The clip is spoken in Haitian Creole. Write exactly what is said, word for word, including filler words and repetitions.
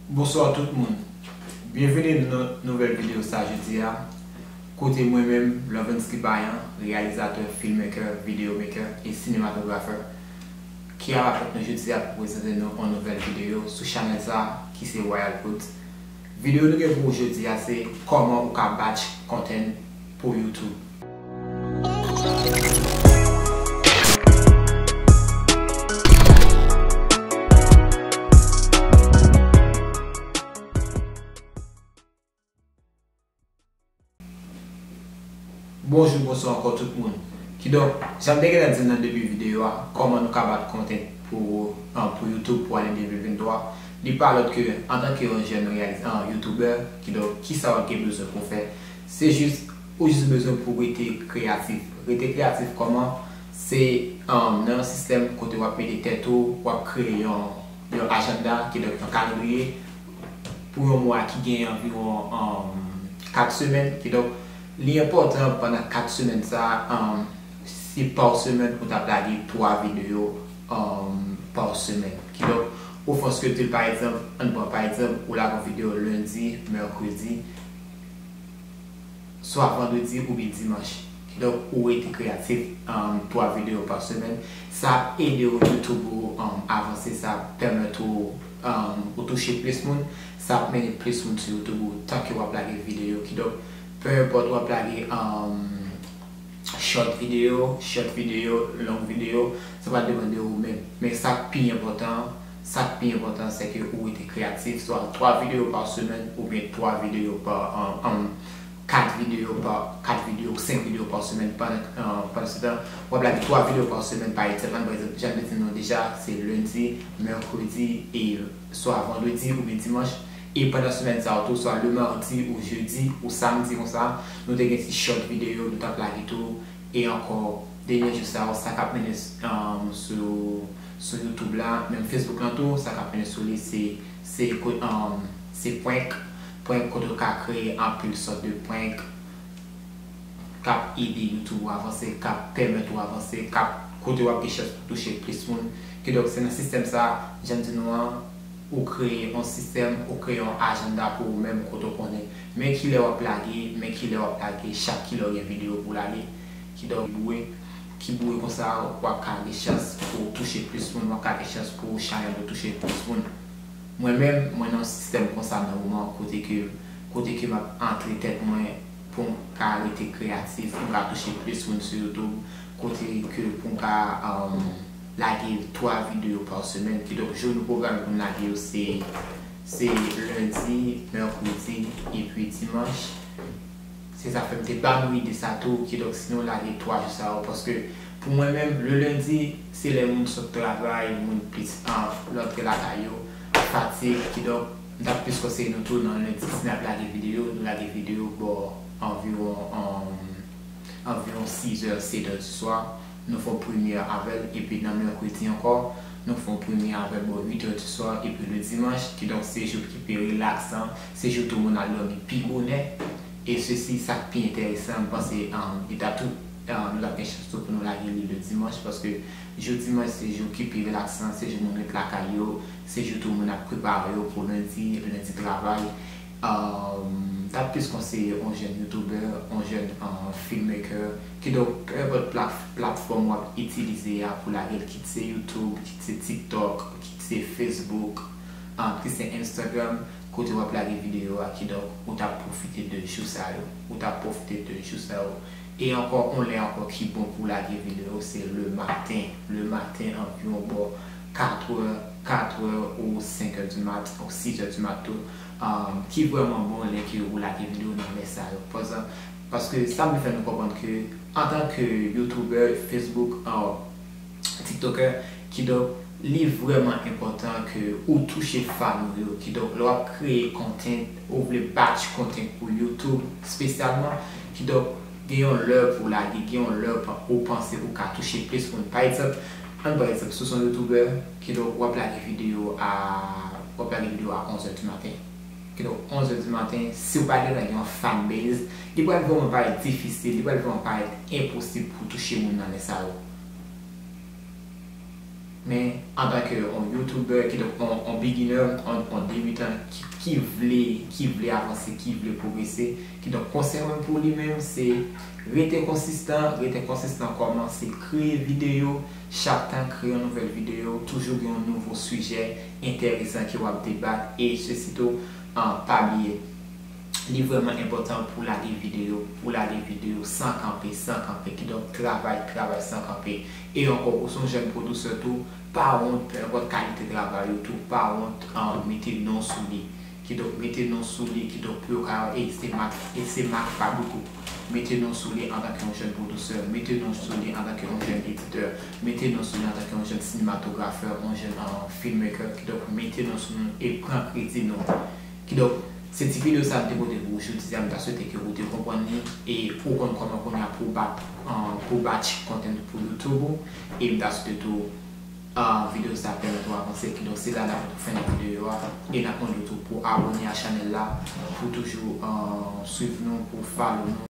Bonswa tout moun. Byenveni nan nouvèl videyo sa jodi a. Kote mwen menm, Lovensky Payan, reyalizatè, filmmaker, videomaker e sinematographer, ki ap avèk nou jodi a pou prezante nou yon nouvèl videyo sou chanèl sa ki se Royal Put. Videyo nou gen pou ou jodi a se kòman ou ka batch content pou YouTube. Bonjou, bonswa ankò tout moun. Kidonk, jan m te gentan di l nan debi videyo a, kòman nou ka batch content pou, ah, pou YouTube pou ane de mil venntwa, li pa lòt ke antanke yon jèn reyaliz-, ah, YouTuber, kidonk, kisa w ap gen bezwen pou w fè? Se jis, ou jis bezwen pou w rete kreyatif. Rete kreyatif kòman? Se, um, nan yon sistèm kote w ap mete tèt ou, w ap kreye yon, yon ajanda, kidonk yon kalandriye, pou yon mwa ki gen anviwon, um, kat semèn. Kidonk, li enpòtan pandan kat semèn sa a, um, se pa semèn ou t ap lage twa videyo, um, pa semèn. Kidonk, ou fè yon schedule, pa egzanp, ann pran pa egzanp, ou lage yon videyo lendi, mèkredi, swa vandredi oubyen dimanch. Kidonk, ou rete kreyatif, um, twa videyo pa semèn. Sa ap ede w YouTube ou, um, avanse, sa ap pèmèt ou, um, ou touche plis moun, sa ap mennen plis moun sou YouTube ou tanke w ap lage videyo. Kidonk, pe enpòt w ap lage, um, short videyo, short videyo, long videyo, sa pral depande ou menm. Men sa k pi enpòtan, sa k pi enpòtan, se ke ou rete kreyatif, swa twa videyo pa semèn oubyen twa videyo pa, um, um, kat videyo pa, kat videyo, senk videyo pa semèn. Pandan, uh, pandan se tan, w ap lage twa videyo pa semèn, pa egzanp, ann pran egzanp, jan m te di nou deja, se lendi, mèkredi e swa vandredi oubyen dimanch. E pandan semèn sa yo tou, swa le mardi ou jedi ou samdi konsa, nou te gen ti short videyo nou t ap lage tou. E ankò, dènye jou sa yo, sa k ap mennen, um, sou, sou YouTube la, menm Facebook lan tou, sa k ap mennen sou li, se, se ko-, um, se prank. Prank kote w ka kreye anpil sòt de prank k ap ede YouTube ou avanse, k ap pèmèt ou avanse, k ap, kote w ap gen chans pou touche plis moun. Kidonk, se nan sistèm sa, jan m di nou an, ou kreye yon sistèm, ou kreye yon ajanda pou ou menm kote w konnen men kilè w ap lage, men kilè w ap lage, chak kilè w gen videyo pou w lage. Kidonk, boure, ki boure konsa, w ap ka gen chans pou w touche plis moun, w ap ka gen chans pou chanèl ou touche plis moun. Mwen menm, mwen nan yon sistèm konsa nan moman kote ke, kote ke m ap antre tèt mwen pou m ka rete kreyatif, pou m ka touche plis moun sou YouTube, kote ke pou m ka, um, lage twa videyo pa semèn. Kidonk, jou nou pwograme pou n lage yo se, se lendi, mèkredi, epi dimanch. Se sa fè m te ba nou ide sa tou, kidonk si nou lage twa jou sa yo, paske pou mwen menm, le lendi, se lè moun sot travay, moun plis, ah, rantre lakay yo, fatig, kidonk, m t ap plis konseye nou tou nan lendi, si n ap lage videyo, nou lage videyo bò anviwon, um, anviwon sizè, setè di swa. Nou fè yon premyè avè l, epi nan mèkredi ankò, nou fè yon premyè avè l bò uitè di swa, epi le dimanch, kidonk se jou ki pi relaksan, se jou tou moun al dòmi pi bonè, e sesi, sa k pi enteresan, m panse, um, li t ap tou, um, nou t ap gen chans tou pou nou lage li le dimanch, paske jou dimanch se jou ki pi relaksan, se jou moun ret lakay yo, se jou tou moun ap prepare yo pou lendi, lendi travay. Um, m t ap plis konseye yon jèn youtubè, yon jèn, uh, filmmaker, kidonk, pe enpòt plat-, platfòm w ap itilize a pou lage l, kit se YouTube, kit se TikTok, kit se Facebook, uh, kit se Instagram, kote w ap lage videyo a, kidonk, ou t ap pwofite de jou sa yo, ou t ap pwofite de jou sa yo. E ankò, yon lè ankò ki bon pou lage videyo, se le maten. Le maten, anviwon bò kat è, kat è ou senk è di mat, ou sis è di mat tou, um, ki vrèman bon lè ke ou lage videyo nan lè sa yo. Paske, paske sa vle fè nou konprann ke, antanke youtubè, Facebook, uh, TikToker, kidonk, li vrèman enpòtan ke ou touche fan ou yo. Kidonk, lè w ap kreye content, ou vle batch content pou YouTube espesyalman, kidonk, gen yon lè pou w lage, gen yon lè pa-, ou panse ou ka touche plis moun. Pa egzanp, ann pran egzanp, si w se yon youtubè, kidonk, w ap lage videyo a, w ap lage videyo a onz è di maten. Kidonk, onz è di maten, si w pa gentan gen yon fan base, li pral vrèman parèt difisil, li pral vrèman parèt enposib pou w touche moun nan lè sa yo. Men antanke yon YouTuber, kidonk yon, yon beginner, yon, yon debitan ki, ki vle, ki vle avanse, ki vle pwogrese, kidonk konsèy mwen pou li menm se rete konsistan, rete konsistan, kòmanse kreye videyo, chak tan kreye yon nouvèl videyo, toujou gen yon nouvo sijè enteresan ke w ap debat e se sitou, ah, pa bliye. Li vrèman enpòtan pou lage videyo, pou lage videyo san kanpe, san kanpe. Kidonk, travay, travay san kanpe. E ankò, ou se yon jèn pwodisè tou, pa wont, pènpòt kalite travay ou tou, pa wont, ah, mete non sou li. Kidonk, mete non sou li, kidonk, pou yo ka wè, e se Mak, e se Mak Fabrico. Mete non sou li antanke yon jèn pwodisè, mete non sou li antanke yon jèn editè, mete non sou li antanke yon jèn sinematografè, yon jèn, ah, filmmaker, kidonk, mete non sou nou e pran kredi nou. Kidonk, se ti videyo sa m te pote pou ou jodi a, m ta swete ke ou te konprann li e ou konn kòman kounye a pou bat, ah, pou batch content pou YouTube ou. E m ta swete tou, ah, videyo sa pèmèt ou avanse. Kidonk, se la n ap tou fèmen videyo a e n ap mande w tou pou abòne a chanèl la, pou toujou, ah, swiv nou, pou follow nou.